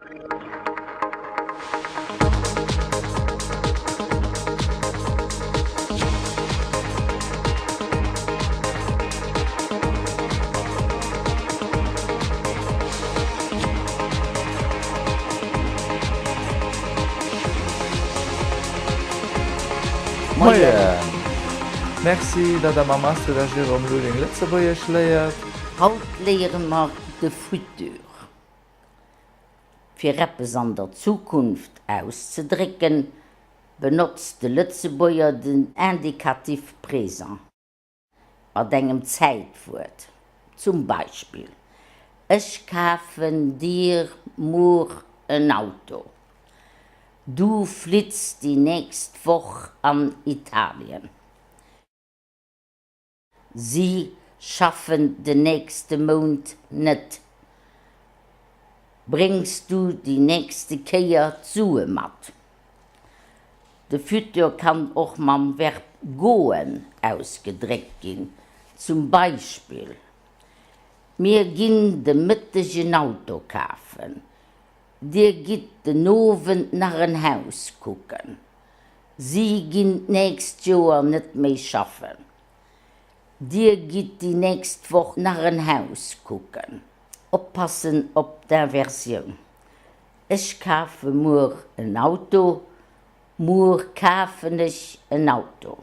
Moien! Merci, datt der mam Astrid a Jérôme Lulling Lëtzebuergesch léiert. Haut léiere mer de Futur. Fir eppes an der Zukunft auszedrécken, benotzt de Lëtzebuerger den Indicatif présent mat engem Zäitwuert, zum Beispill, Ech kafen dir muer en Auto. Du flitts déi nächst Woch an Italien. Si schaffen den nächste Mount net. Bréngs du déi nächste Kéier d'Sue mat? De Futur kann och mam Verb goen ausgedréckt ginn, zum Beispill, Mir ginn de Mëtteg en Auto kafen. Dir gitt den Owend nach en Haus kucken. Si ginn d'nächst Joer net méi schaffen. Dir gitt déi nächst Woch nach en Haus kucken. Oppassen op d'Inversioun. Ech kafe muer en Auto. Muer kafen ech en Auto.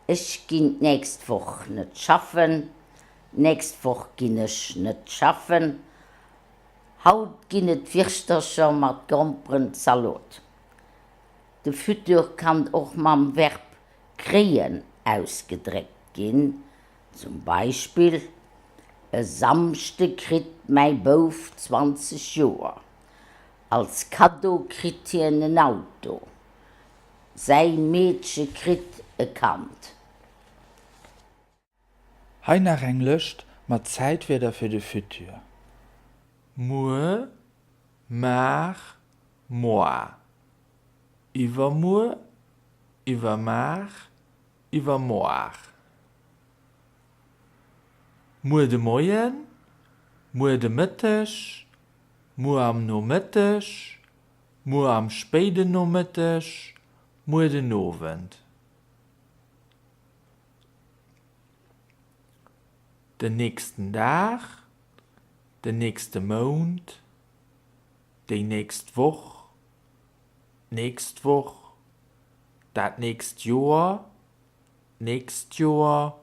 Ech ginn d'nächst Woch net schaffen. D'nächst Woch ginn ech net schaffen. Haut ginn et Wirschtercher mat Gromperenzalot. De Futur kann och mam Verb kréien ausgedréckt ginn, zum Beispill, E Samschde kritt mäi Bouf 20 Joer. Als Kaddo kritt hien en Auto. Säi Meedche kritt e Kand. Hei nach eng Lëscht mat Zäitwierder fir de Futur, muer, mar, moar, iwwermuer, iwwermar, iwwermoar, muer de Moien, muer de Mëtteg, muer am Nomëtteg, muer am spéiden Nomëtteg, muer den Owend. Den nächsten Dag, den nächste Mount, déi nächst Woch, d'nächst Woch, dat nächst Joer, d'nächst Joer,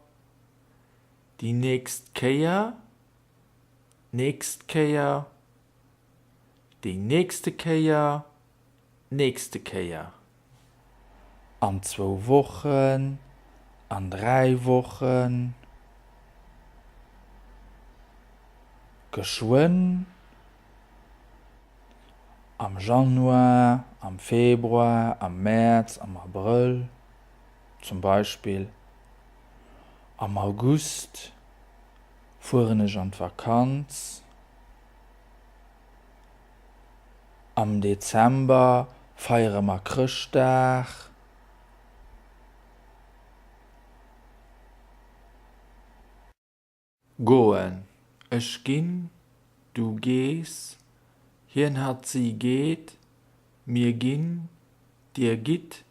déi nächst Kéier, d'nächst Kéier, déi nächste Kéier, d'nächste Kéier. An zwou Wochen, an dräi Wochen, geschwënn, am Januar, am Februar, am Mäerz, am Abrëll, zum Beispill, am August fueren ech an d'Vakanz. Am Dezember feiere mer Chrëschtdag. Goen, ech ginn, du gees, hien, hatt, si geet, mir ginn, dir gitt,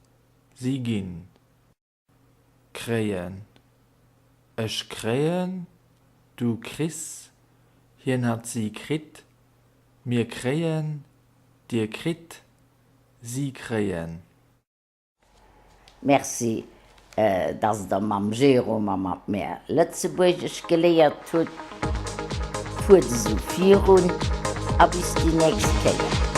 si ginn. Kréien, ech kréien, du kriss, hien, hatt, si kritt, mir kréien, dir kritt, si kréien. Merci, dass der mam Jérôme a mat mär Lëtzebuergesch geléiert hutt. Fuert esou virun a bis déi nächst Kéier.